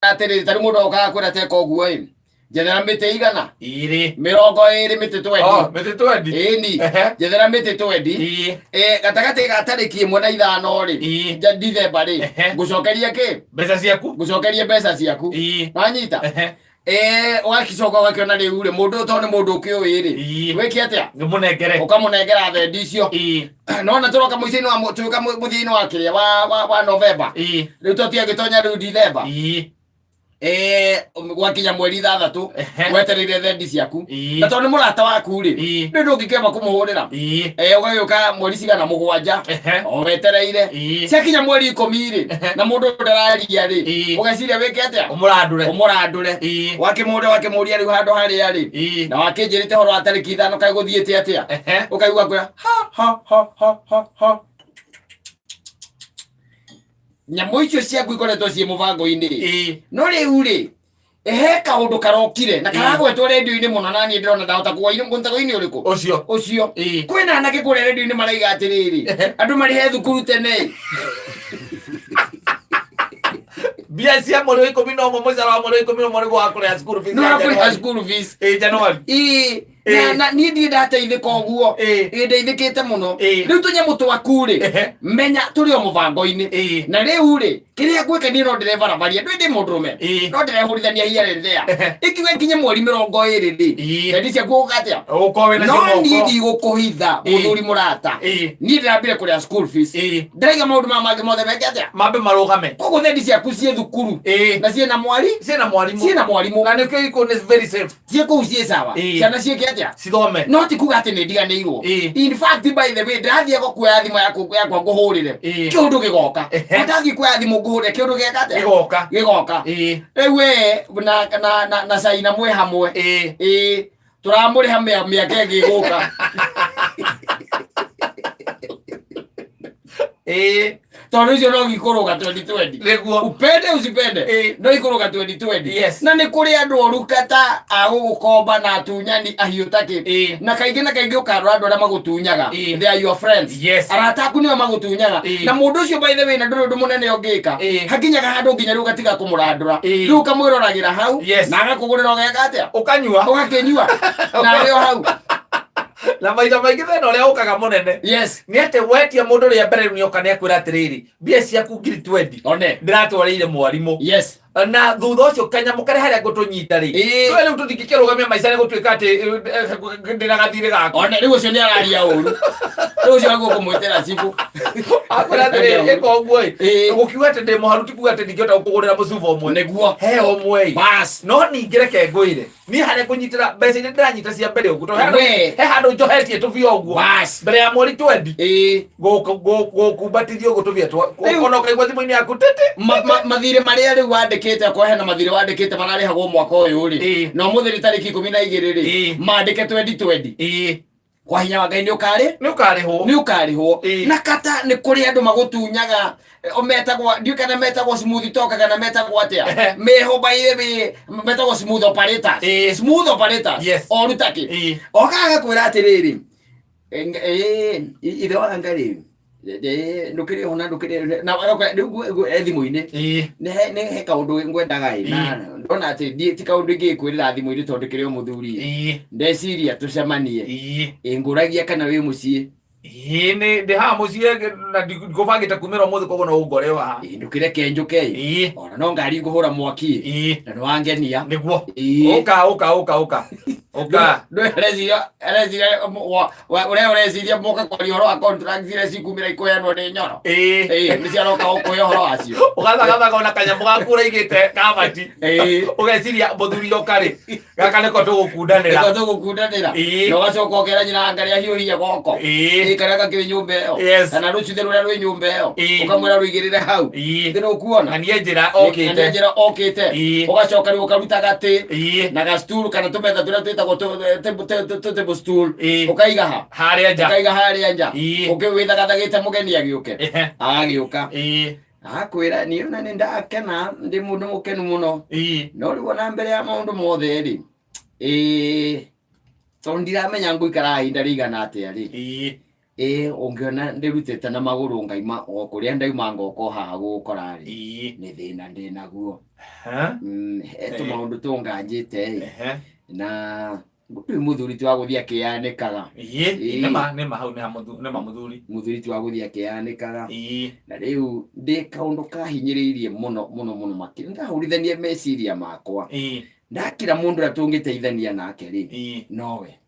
Atĩrĩrĩ, tarĩu mũndũ okaga kwĩra teka ũguo ĩ, njethera mĩtĩ igana Iri. 20 mĩtĩ 20. Oh, mĩtĩ 20. Ĩni. Ehe. Njethera mĩtĩ 20. Gatagatĩ ga tarĩki 1 na 5 rĩ, Dithemba rĩ, ngũcokerie kĩ? Mbeca ciaku. Ngũcokerie mbeca ciaku. Wanyita? Ehe. Ũgacoka ũgakĩona rĩu rĩ, mũndũ ũyũ tondũ nĩ mũndũ ũkĩũĩ rĩ, wĩke atĩa? Ngĩmũnengere. Ũkamũnengera thendi icio. Nona tũroka mũico-inĩ wa tũka mũthia-inĩ wa kĩrĩa wa November. Rĩu tũtiagĩtonya rĩu Dithemba. Gwakinya mweri 6, wetereire thendi ciaku. Na tondũ nĩ mũrata waku rĩ, rĩu ndũngĩkĩamba kũmũhũrĩra. Ũgagĩũka mweri cigana 7, o wetereire. Ciakinya mweri 10 rĩ, na mũndũ ndararia rĩ, ũgeciria wĩke atĩa? Ũmũrandũre. Ũmũrandũre. Wakĩmũrĩa, wakĩmũria rĩu handũ harĩa rĩ, na wakĩnjĩrĩte ũhoro wa tarĩki 5 kaĩ gũthiĩte atĩa? Ũkaigua kwĩra ha ha ha ha ha ha. Nyamũ icio ciaku ikoretwo ciĩ mũbango-inĩ. No rĩu rĩ, he kaũndũ karokire na karagwetwo rendio-inĩ mũno, na niĩ ndĩrona ndahota kuga mũtego-inĩ ũrĩkũ. Ũcio. Ũcio. Kwĩna anake kũrĩa rendio-inĩ maraiga atĩrĩrĩ, andũ marĩhe thukuru tene. Mbia cia mweri wa 11, mũcara wa mweri wa 11 nĩguo wa kũrĩha school fees nĩ ya wa kũrĩha January. school fees. January. Ĩĩ, na na niĩ ndirĩ ndateithĩka ũguo. Ĩĩ, ndeithĩkĩte mũno. Rĩu tũnyamũ twaku rĩ, menya tũrĩ o mũbango-inĩ. Na rĩu rĩ, kĩrĩa ngwĩka niĩ no ndĩrebarabaria, ndũĩ ndĩ mũndũrũme, no ndĩrehũrithania here and there. Ĩkiuga ĩkinye mweri 20 rĩ, thendi ciaku ũgũka atĩa? Ũgũkorwo wĩna No cio moko. niĩ ndigũkũhitha, mũthuri mũrata, niĩ ndĩrambire kũrĩha school fees. Ndĩraiga maũndũ maya mangĩ mothe meke atĩa? Mambe marũgame. Koguo thendi ciaku ciĩ thukuru na ciĩna mwari Ciĩna mwarimũ. Ciĩna mwarimũ. Na nĩkĩo ikũ nĩ very safe. Ciĩ kũu ciĩ sawa. Ciana ciĩke atĩa? Cithome. No ti kuga atĩ nĩ ndiganĩirwo. In fact, by the way, ndĩrathiaga kuoya thimũ yakwa ngũhũrĩre, kĩũndũ gĩgoka. Ndathiĩ kuoya thimũ ngũhũrĩre, kĩũndũ gĩeka atĩa? Gĩgoka. Gĩgoka. Rĩu we na Caina mwĩ hamwe. Ĩĩ, tũramũrĩha mĩaka ĩngĩ ĩgũka. Tondũ icio no ikũrũga 2020. Nĩguo. Upende usipende, no ikũrũga 2020. Na nĩ kũrĩ andũ oru kata a gũgũkomba na atunyani ahiũ takĩ. Na kaingĩ na kaingĩ ũkarora andũ arĩa magũtunyaga, they are your friends. Arata aku nĩo magũtunyaga. Na mũndũ ũcio, by the way, na ndũrĩ ũndũ mũnene ũngĩka. Hakinyaga handũ nginya rĩu ũgatiga kũmũrandũra. Rĩu ũkamwĩroragĩra hau, na agakũgũrĩra ũgeka atĩa? Ũkanyua. Ũgakĩnyua na arĩ o hau. Na maita maingĩ thĩna ũrĩa ũkaga mũnene nĩ atĩ wetia mũndũ rĩa mbere, rĩu nĩoka nĩ akwĩra atĩrĩrĩ, mbia ciaku ngiri 20 One. ndĩratwarĩire mwarimũ. Na thutha ũcio kanyamũ karĩa harĩa ngũtũnyita rĩ, tũe rĩu tũtingĩkĩrũgamia maica nĩ gũtuĩka atĩ ndĩna gathirĩ gakwa. One, rĩu ũcio nĩ araria ũru, rĩu ũcio agwo kũmwĩtĩra cibũ. Akwĩra atĩrĩrĩ, ĩka ũguo ĩ. Gũkiuga atĩ ndĩ mũharu ti kuga atĩ ndingĩhota gũkũgũrĩra mũcuba ũmwe. Nĩguo. He ũmwe ĩ. Bas. No ningĩ reke ngwĩre, niĩ harĩa ngũnyitĩra mbeca iria ndĩranyita cia mbere ũguo, tondũ We. he handũ njohetie tũbia ũguo Bas. mbere ya mweri 20, gũkumbatithio ũguo tũbia twa Rĩu- ona ũkaigua thimũ-inĩ yaku tĩtĩ. Mathirĩ marĩa rĩu wandĩkĩte, akorwo hena mathirĩ wandĩkĩte mararĩhagwo mwaka ũyũ rĩ, na ũmũthĩ nĩ tarĩki 12 rĩ, mandĩke 2020. Kwa hinya wa Ngai nĩ ũkarĩ Nĩ ũkarĩhwo. Nĩ ũkarĩhwo. Na kata nĩ kũrĩ andũ magũtunyaga, metagwo, ndiũĩ kana metagwo smooth talker kana metagwo atĩa. Meho by the way metagwo smooth operators. Smooth operators. Oru takĩ. Okaga agakwĩra atĩrĩrĩ, ithe wa Ngai rĩ, ndũkĩrĩ ho na ndũkĩrĩ na agakwĩra rĩu thimũ-inĩ, nĩ he kaũndũ ngwendaga ĩ, na ndona atĩ ti kaũndũ ingĩkwĩrĩra thimũ-inĩ tondũ kĩrĩ o mũthuri ĩ. Ndeciria tũcemanie. Ĩ, ngũragia kana wĩ mũciĩ. Ĩĩ, nĩ ndĩ haha mũciĩ na ndikũbangĩte kumĩra ũmũthĩ, koguo no ũngore o haha. Ĩ, ndũkĩreke njũke ĩ. Ona no ngari ngũhũra mwaki ĩ. Na nĩ wangenia. Nĩguo. Ũka, ũka, ũka, ũka, ũka. Ndũĩ areciria ũrĩa ũreciria moka kwaria ũhoro wa contract iria cikumĩra ikũheanwo nĩ Nyoro. Ĩĩ, nĩ ciaroka ũkũhe ũhoro wacio. Ũgathagathaga ona kanyamũ gaku ũraigĩte kabati, ũgeciria mũthuri oka rĩ, gaka nĩko tũgũkundanĩra. Nĩko tũgũkundanĩra. Na ũgacoka ũkera nyina ngarĩa hiũhia goko. Ĩĩ, karĩa gakĩrĩ nyũmba ĩyo. Kana rũcuthe rũrĩa rwĩ nyũmba ĩyo. Ũkamwĩra rũigĩrĩre hau. Thĩ ũkuona. Na niĩ njĩra Na nĩ okĩte. njĩra okĩte. Ũgacoka rĩu ũkaruta gatĩ na gasturu kana tũmetha tũrĩa twĩtagwo table stool. Ũkaiga ha? Harĩa nja. Ũkaiga harĩa nja. Ũkĩwĩthagathagĩte mũgeni agĩũke. Agagĩũka. Akwĩra, niĩ ona nĩ ndakena, ndĩ mũndũ mũkenu mũno. No rĩu ona mbere ya maũndũ mothe rĩ, tondũ ndiramenya ngũikara ihinda rĩigana atĩa rĩ, Ĩĩ, ũngĩona ndĩrutĩte na magũrũ ngaima o kũrĩa ndauma ngoka o haha gũgũkora rĩ, nĩ thĩna ndĩ naguo. He tũmaũndũ tũnganjĩte ĩ, na ndũĩ mũthuri ti wa gũthiĩ akĩyanĩkaga. Ĩĩ nĩma nĩma hau nĩ ha nĩma mũthuri. Mũthuri ti wa gũthiĩ akĩyanĩkaga. Na rĩu ndĩ kaũndũ kahinyĩrĩirie mũno mũno mũno makĩria, ndahũrithania meciria makwa, ndakira mũndũ ũrĩa tũngĩteithania nake rĩ, nowe.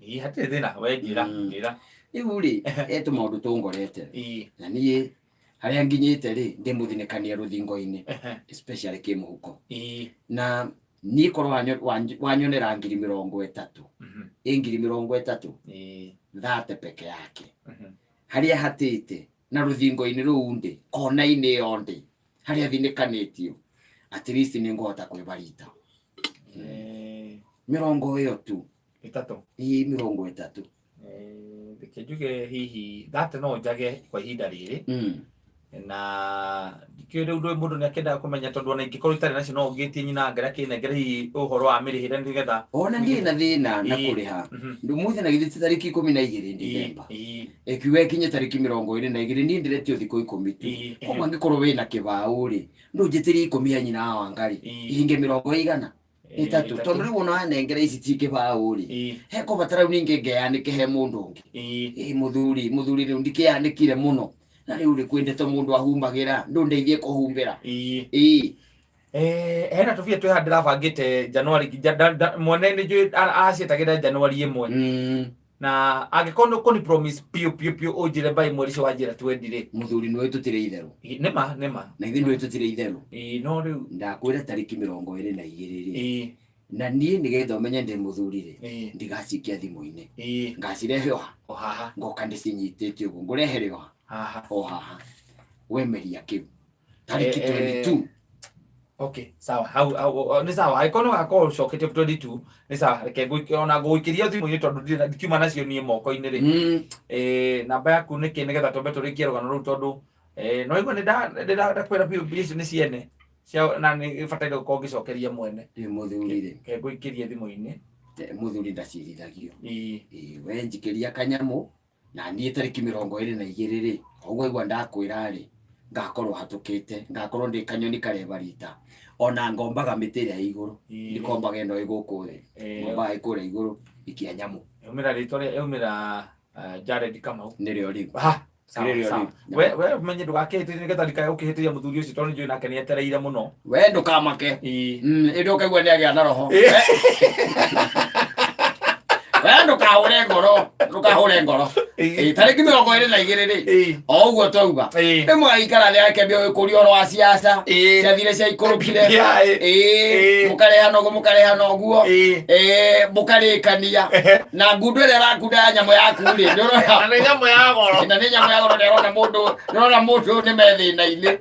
Ĩĩ hatirĩ thĩna, we njĩra, njĩra. Rĩu rĩ, he tũmaũndũ tũngorete, na niĩ harĩa nginyĩte rĩ, ndĩ mũthinĩkania rũthingo-inĩ, especially kĩmũhuko. Na niĩ korwo wanyonera 30,000, ĩ 30,000, 30 peke yake, harĩa hatĩte na rũthingo-inĩ rũu ndĩ, kona-inĩ ĩyo ndĩ, harĩa thinĩkanĩtio, at least nĩ ngũhota kwĩbarita. Mĩrongo ĩyo tu. 30. Ĩĩ, 30. Reke njuge hihi 30 no njage kwa ihinda rĩrĩ. Na ndikĩũĩ rĩu ndũĩ mũndũ nĩ akĩendaga kũmenya tondũ ona ingĩkorwo itarĩ nacio no ũngĩtie nyina Ngai akĩnengere hihi ũhoro wa mĩrĩhĩre nĩgetha Ona ndirĩ na thĩna na kũrĩha. Ndũmũthĩ na githĩ ti tarĩki 12 Ndithemba. Ĩkiuga ĩkinye tarĩki 22, niĩ ndĩretio thikũ 10 tu. Koguo angĩkorwo wĩna kĩbaũ rĩ, ndũnjĩtĩrie 10 ya nyina wa Wangari, ihinge mĩrongo ĩigana? 30. Tondũ rĩu ona wanengera ici ti kĩbaũ rĩ, he kũbatara rĩu ningĩ ngeyanĩke he mũndũ ũngĩ. Ĩ mũthuri, mũthuri rĩu ndikĩyanĩkire mũno. Na rĩu rĩ kwĩ ndeto mũndũ ahumbagĩra, ndũndeithie kũhumbĩra. Ĩĩ. Hena tũbia twĩ haha ndĩrabangĩte January, mwene nĩ njũĩ aciĩtagĩra January 1. Na angĩkorwo nĩ ũkũni promise piũ piũ piũ ũnjĩre by mweri ũcio wanjĩra twendi rĩ. Mũthuri nĩ ũĩ tũtirĩ itherũ. Ĩ, nĩma nĩma. Na ithuĩ nĩ ũĩ tũtirĩ itherũ. Ĩ, no rĩu. Ndakwĩra tarĩki 22 rĩ. Na niĩ nĩgetha ũmenye ndĩ mũthuri rĩ, ndigacikia thimũ-inĩ. Ngacirehe o ha? O haha. Ngoka ndĩcinyitĩte ũguo, ngũrehere o ha? Haha. O haha. Wemeria kĩu. Tarĩki 22. Okay, sawa. Hau hau nĩ sawa. Angĩkorwo nĩ ũgakorwo ũcoketie 22, nĩ sawa. Reke ngũikie ona ngũgũikĩria thimũ-inĩ tondũ ndirĩ na ndikiuma nacio niĩ moko-inĩ rĩ. Namba yaku nĩ kĩ nĩgetha twambe tũrĩkie rũgano rũu tondũ no igua nĩ ndakwĩra biũ mbia icio nĩ ciene cia na nĩ bataire gũkorwo ngĩcokeria mwene. Ĩ mũthuri rĩ. Reke ngũikĩrie thimũ-inĩ. Mũthuri ndacirithagio. Ĩ we njikĩria kanyamũ na niĩ tarĩki 22 rĩ, ũguo igua ndakwĩra rĩ, ngakorwo hatũkĩte, ngakorwo ndĩ kanyoni karebarita. Ona ngombaga mĩtĩ ĩrĩa ĩ igũrũ, ndikombaga ĩno ĩ gũkũ thĩ, ngombaga ĩ kũrĩa igũrũ ikia nyamũ. Yaumĩra rĩtwa rĩa yaumĩra Jared Kamau. Nĩrĩo rĩu. Ha, sawa, Nĩrĩo sawa. rĩu. We ũmenye ndũgakĩhĩtĩrie nĩgetha ndikae gũkĩhĩtĩria mũthuri ũcio tondũ nĩnjũĩ nake nĩetereire mũno. We ndũkamake. Ĩndĩ ũkaigua nĩagĩa na roho. We ndũkahũre ngoro, ndũkahũre ngoro. Tarĩki 22 rĩ, o ũguo twauga. Rĩmwe aikara thĩ akĩambia gũkũria ũhoro wa siasa, ciathire ciaikũrũkire. Mũkarehana ũguo, mũkarehana ũguo. Mũkarĩkania. Na ngundu ĩrĩa ĩrakunda ya nyamũ yaku rĩ, nĩ ũrona. Na nĩ nyamũ ya goro. Na nĩ nyamũ ya goro, nĩ ũrona mũndũ, nĩ ũrona mũndũ nĩ me thĩna-inĩ.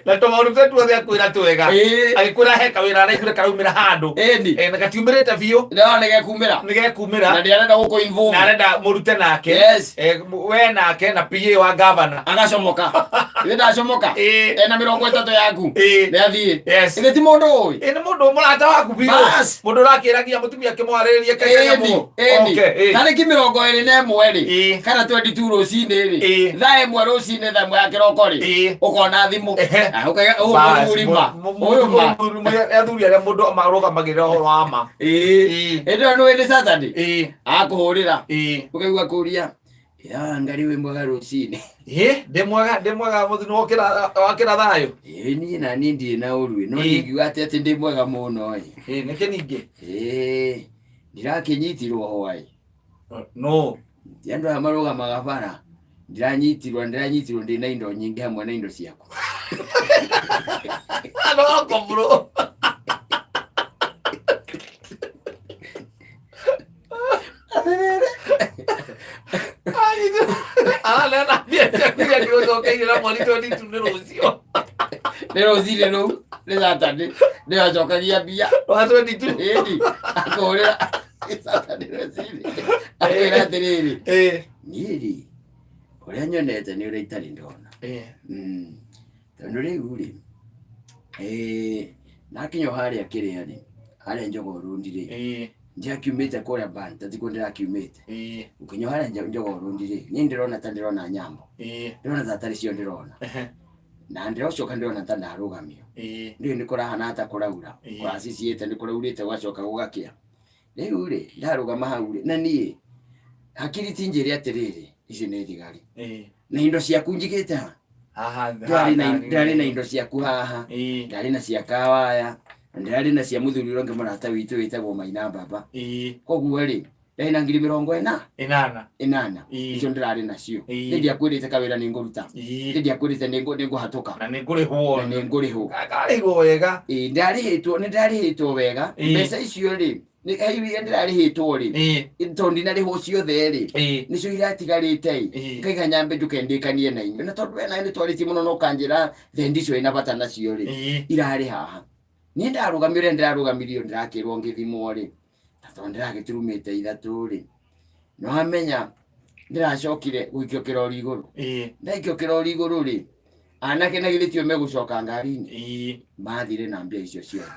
Na tũmaũndũ tũrĩa tuothe akwĩra twega. Agĩkwĩra he kawĩra araiguire karaumĩra handũ. Ĩni. Na gatiumĩrĩte biũ. No nĩ gekumĩra. Nĩ gekumĩra. Na nĩ arenda gũkũ involve. Na arenda mũrute nake. Yes. We nake na PA wa governor. Agacomoka. Ithe ndacomoka. Ena 30 yaku. Nĩ athiĩ. Yes. Ithe ti mũndũ ũĩ. Nĩ mũndũ mũrata waku biũ. Bas. Mũndũ ũrakĩragia mũtumia akĩmwarĩrĩria Ĩni. Ĩni. Tarĩki 21 rĩ, kana 22 rũcinĩ rĩ, thaa 1 rũcinĩ, thaa 1 ya kĩroko rĩ, ũkona thimũ. Ah, ũkaiga, ũyũ mũthuri ma. Ũyũ ma. Athuri arĩa mũndũ marũgamagĩrĩra ũhoro wa ma. Ĩĩ. Ĩndĩ ĩyo nĩũĩ nĩ Saturday. Akũhũrĩra. Ũkaigua kũria, ya Ngai wĩ mwega rũcinĩ. Ĩ, ndĩ mwega, ndĩ mwega mũthuri, nĩ wokĩra thayũ? Ĩ, niĩ na niĩ ndirĩ na ũru ĩ, no ndingiuga atĩ atĩ ndĩ mwega mũno ĩ. Ĩ, nĩkĩ ningĩ? Ĩ, ndirakĩnyitirwo hwaĩ. No. Ti andũ aya marũgamaga bara. Ndiranyitirwo, ndiranyitirwo ndĩ na indo nyingĩ hamwe na indo ciaku. Roko bro. Aranena mbia ciaku iria ngĩgũcokeirie na mweri 22 nĩ rũciũ. Nĩ rũcinĩ rũu, nĩ Saturday, ndĩracokagia mbia. Rwa 22. Ĩni, akũhũrĩra Saturday rũcinĩ. Akwĩra atĩrĩrĩ, niĩ rĩ, ũrĩa nyonete nĩ ũrĩa itarĩ ndona. Tondũ rĩu rĩ, ndakinya o harĩa kĩrĩa rĩ, harĩa Njogoo Road rĩ, Ndiakiumĩte kũrĩa Banta tikuo ndĩrakiumĩte. Ngĩkinya harĩa Njogoo Road rĩ, niĩ ndĩrona ta ndĩrona nyambo. Ndĩrona ta tarĩ cio ndĩrona. Na ndĩrocoka ndĩrona ta ndarũgamio. Ndiũĩ nĩ kũrahana ta kũraura. Kũraciciĩte nĩ kũraurĩte gũgacoka gũgakĩa. Rĩu rĩ, ndarũgama hau rĩ, na niĩ hakiri ti njĩre atĩrĩrĩ, ici nĩ thigari. Na indo ciaku njigĩte ha? Haha. Ndarĩ na indo ciaku haha. Ndarĩ na cia kawaya, na ndĩrarĩ na cia mũthuri ũrĩa ũngĩ mũrata witũ wĩtagwo Maina Baba. Koguo rĩ, ndarĩ na ngiri mĩrongo ĩna 8. 8. Icio ndĩrarĩ nacio. Nĩ ndiakwĩrĩte kawĩra nĩ ngũruta. Nĩ ndiakwĩrĩte nĩ ngũhatũka. Na nĩ ngũrĩhwo. Na nĩ ngũrĩhwo. Karĩhwo wega. Ĩĩ, ndarĩhĩtwo, nĩ ndarĩhĩtwo wega. Mbeca icio rĩ, nĩ he iria ndĩrarĩhĩtwo rĩ, tondũ ndinarĩhwo ciothe rĩ, nĩcio iratigarĩte ĩ. Ngaiga nyambe njũke ndĩkanie na inyuĩ. Na tondũ we nawe nĩ twarĩtie mũno na ũkanjĩra thendi icio ĩna bata nacio rĩ, irarĩ haha. Niĩ ndarũgamio ũrĩa ndĩrarũgamirio ndĩrakĩrwo ngĩthimwo rĩ, na tondũ ndĩragĩturumĩte ithatũ rĩ, nĩ wamenya ndĩracokire gũikio kĩrori igũrũ. Ndaikio kĩrori igũrũ rĩ, anake na githĩ tio megũcoka ngari-inĩ? Mathire na mbia icio ciothe.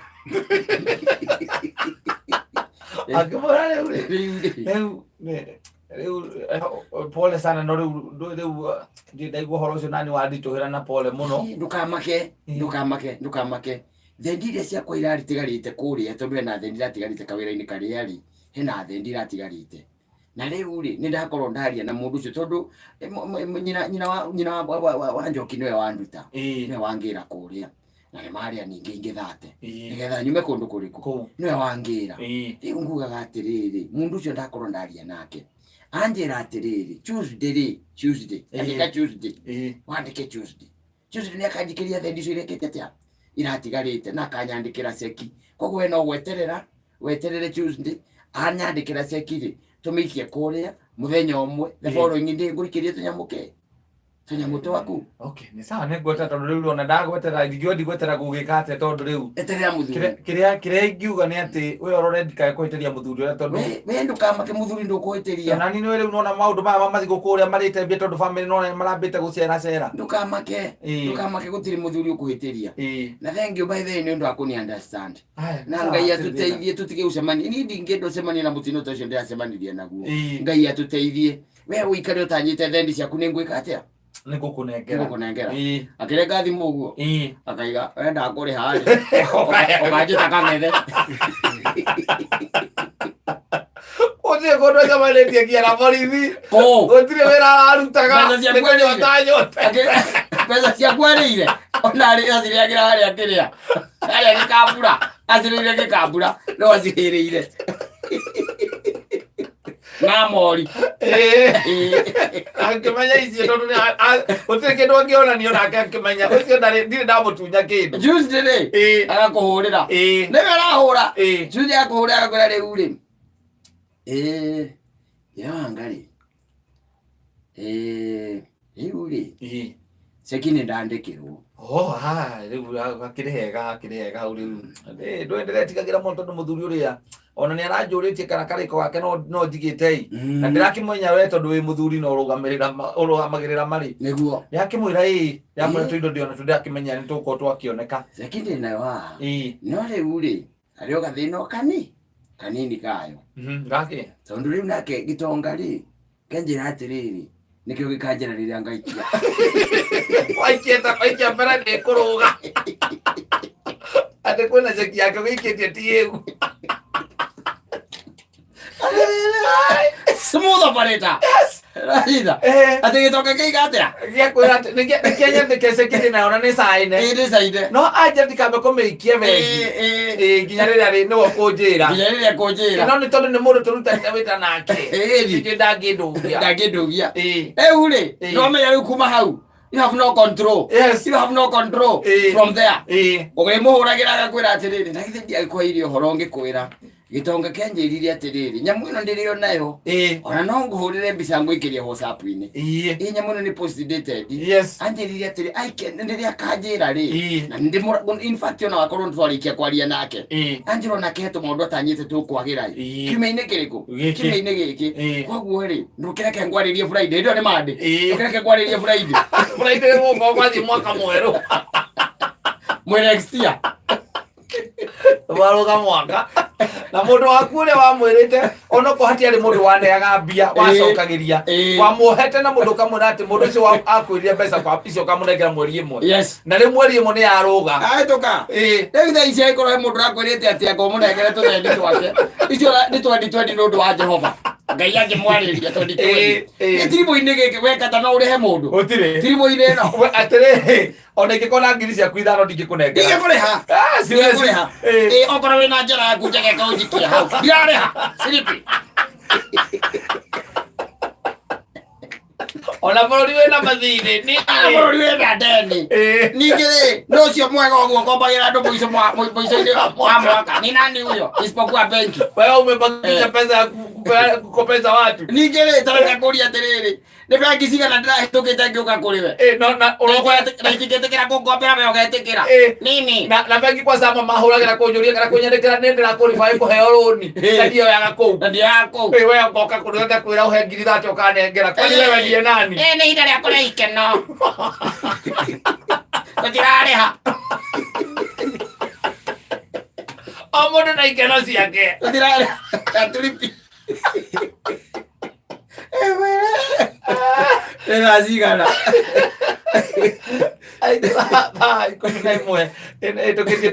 Akĩmwĩra rĩu rĩ, Rĩu rĩ, rĩu rĩu pole sana no rĩu rĩu ndirĩ ndaigua ũhoro ũcio nani wanditũhĩra na pole mũno. Ndũkamake, ndũkamake, ndũkamake. Thendi iria ciakwa iratigarĩte kũrĩa, tondũ hena thendi iratigarĩte kawĩra-inĩ karĩa rĩ, hena thendi iratigarĩte. Na rĩu rĩ, nĩ ndakorwo ndaria na mũndũ ũcio tondũ nyina nyina wa nyina wa, wa, wa, wa Njoki nĩwe wanduta. Nĩwe wangĩra kũrĩa. Na nĩ marĩa ningĩ ingĩthate. Nĩgetha nyume kũndũ kũrĩkũ. Nĩwe wangĩra. Rĩu ngugaga atĩrĩrĩ, mũndũ ũcio ndakorwo ndaria nake. Anjĩra atĩrĩrĩ, Tuesday rĩ, Tuesday, andĩka Tuesday. Wandĩke Tuesday. Tuesday nĩ akanjikĩria thendi icio irekĩte atĩa iratigarĩte na akanyandĩkĩra ceki. Koguo we no gweterera weterere Tuesday anyandĩkĩra ceki rĩ, tũmĩikie kũrĩa mũthenya ũmwe the following day ngũikĩrie tũnyamũ kĩ tũnyamũ twaku. Okay, nĩ sawa nĩ ngwetera tondũ rĩu ona ndagwetera ndingĩũĩ ndigwetera gũgĩka atĩa tondũ rĩu Eterera mũthuri. Kĩrĩa kĩrĩa ingiuga nĩ atĩ we ũrore ndikae kũhĩtĩria mũthuri ũrĩa tondũ We ndũkamake mũthuri ndũkũhĩtĩria. Ona niĩ rĩu nona maũndũ maya ma mathigũkũ ũrĩa marĩte mbia tondũ famĩlĩ nona marambĩte gũcera cera. Ndũkamake. Ndũkamake gũtirĩ mũthuri ũkũhĩtĩria. Na thank you by the way nĩ ũndũ wa kũni understand. Na Ngai atũteithie tũtige gũcemania. Niĩ ndingĩenda ũcemanie na mũtino ta ũcio ndĩracemanirie naguo. Ngai atũteithie. We ũikare ũtanyĩte thendi ciaku nĩ ngwĩka atĩa? Nĩ ngũkũnengera. Ngũkũnengera. Akĩrenga thimũ ũguo. Akaiga wenda kũrĩha rĩ. Ũkanjĩta kang'ethe. Gũtirĩ kũndũ acemanĩtie nginya na borithi. Kũ? Gũtirĩ wĩra ararutaga. Mbeca ciaku Nĩ kũnyota arĩire. anyotete. Mbeca ciaku arĩire. Ona arĩ acirĩagĩra harĩa kĩrĩa. Harĩa gĩkambura. Acirĩire gĩkambura. No acirĩrĩire. Na mori. Angĩmenya icio tondũ gũtirĩ kĩndũ angĩonanio nake akĩmenya ũcio ndarĩ ndirĩ ndamũtunya kĩndũ. Tuesday rĩ agakũhũrĩra. Nĩwe arahũra. Tuesday agakũhũrĩra agakwĩra rĩu rĩ. Yanga rĩ. Rĩu rĩ. Ceki nĩ ndandĩkĩrwo. Oh, ha, rĩu hakĩrĩ hega, hakĩrĩ hega hau rĩu. Ndũĩ ndĩretigagĩra mũno tondũ mũthuri ũrĩa ona nĩ aranjũrĩtie kana karĩko gake no njigĩte ĩ. Na ndĩrakĩmenya we tondũ wĩ mũthuri na ũrũgamagĩrĩra marĩ. Nĩguo. Ndĩrakĩmwĩra ĩ, ndĩramwĩra tũindo ndĩona tu ndĩrakĩmenya nĩ tũgũkorwo twakĩoneka. Ceki ndĩ nayo haha. No rĩu rĩ, harĩ o gathĩna o kanini kayo. Gakĩ? Tondũ rĩu nake gĩtonga rĩ, Kenjĩra atĩrĩrĩ, nĩkĩo gĩkanjĩra rĩrĩa ngaikia. Waikia ta waikia mbere nĩ kũrũga. Atĩ kwĩna ceki yake ũgĩikĩtie ti ĩu. Smooth operator. Yes. Raitha. Atĩ gĩtonga kĩiga atĩa? Gĩakwĩra atĩ nĩkĩanyandĩke ceki ndĩ nayo na nĩ caine. Ĩ nĩ caine. No anja ndikambe kũmĩikia bengi. Ĩ nginya rĩrĩa rĩ nĩwe ũkũnjĩra. Nginya rĩrĩa ũkũnjĩra. No nĩ tondũ nĩ mũndũ tũrutete wĩra nake. Ĩni. Nĩ ndangĩndũgia. Ndangĩndũgia. Ĩ. Rĩu rĩ, Ĩ. nĩ wamenya rĩu kuma hau. You have no control. Yes. You have no control Ĩ. from there. Ĩ. Ũgĩmũhũragĩra agakwĩra atĩrĩrĩ, na githĩ ndiagĩkwaire ũhoro ngĩkwĩra. Gĩtonga kĩanjĩrire atĩrĩrĩ, nyamũ ĩno ndĩrĩ o nayo. Ona no ngũhũrĩre mbica ngũikĩrie WhatsApp-inĩ. Ĩ nyamũ ĩno nĩ post dated. Anjĩrire atĩrĩ, I can, rĩrĩa akanjĩra rĩ, na ndĩmũra, in fact ona wakorwo nĩtwarĩkia kwaria nake. Anjĩra onake he tũmaũndũ atanyĩte tũkwagĩra ĩ. Kiumia-inĩ kĩrĩkũ? Gĩkĩ. Kiumia-inĩ gĩkĩ. Koguo rĩ, ndũkĩreke ngwarĩrie Friday, ĩyo nĩ Monday. Ndũkĩreke ngwarĩrie Friday. Friday nĩ gũkorwo kwathiĩ mwaka mwerũ. Mwĩ next year. Warũga mwaka. Na mũndũ waku ũrĩa wamwĩrĩte onokorwo hatiarĩ mũndũ waneaga mbia wacokagĩria, wamuohete na mũndũ ũkamwĩra atĩ mũndũ ũcio akwĩrire mbeca kwa icio ũkamũnengera mweri ĩmwe, na rĩu mweri ĩmwe nĩ yarũga. Ahĩtũka. Rĩu thaa ici angĩkorwo he mũndũ ũrakwĩrĩte atĩ anga ũmũnengere tũthendi twake, icio nĩ twendi twendi nĩ ũndũ wa Jehova Ngai angĩmwarĩria twendi twendi. Gĩtiribũ-inĩ gĩkĩ wekata no ũrĩhe mũndũ? Gũtirĩ. Tiribũ-inĩ ĩno. We, atĩrĩrĩ, ona ingĩkorwo na ngiri ciaku 5 ndingĩkũnengera. Ndingĩkũrĩha. Ah, Ndingĩkũrĩha. Ĩ, okorwo wĩna njara yaku njegeka ũnjikie hau, ndirarĩha silipi. Ona bũrũri wĩna mathirĩ nĩ Ah, bũrũri wĩna ndeni. Ningĩ rĩ, nĩ ũcio mwega ũguo ũkombagĩra andũ mũico mũico-inĩ wa mwaka ni nani huyo isipokuwa benki? Wewe umebakisha pesa ya kukopesha watu. Ningĩ rĩ, tareke ngũrie atĩrĩrĩ, nĩ bengi cigana ndĩrahĩtũkĩte ngĩũka kũrĩ we? No na ũroka Na itingĩtĩkĩra kũngombera we ũgetĩkĩra nini. Na bengi kwa sama mahũragĩra kũnjũria kana kũnyandĩkĩra nĩ ndĩrakũriba kũheo rũni, na ndioyaga kũu. Na ndioyaga kũu. We ngoka kũndũ ngakwĩra ũhe ngiri 30 ũkanengera, kwani wewe ndiye nani? Nĩ ihinda rĩa kũrĩa ikeno, tũtirarĩha. O mũndũ na ikeno ciake. Tũtirarĩha aturipi. Nĩ thaa cigana? Thaa 11 ĩtũkĩtie.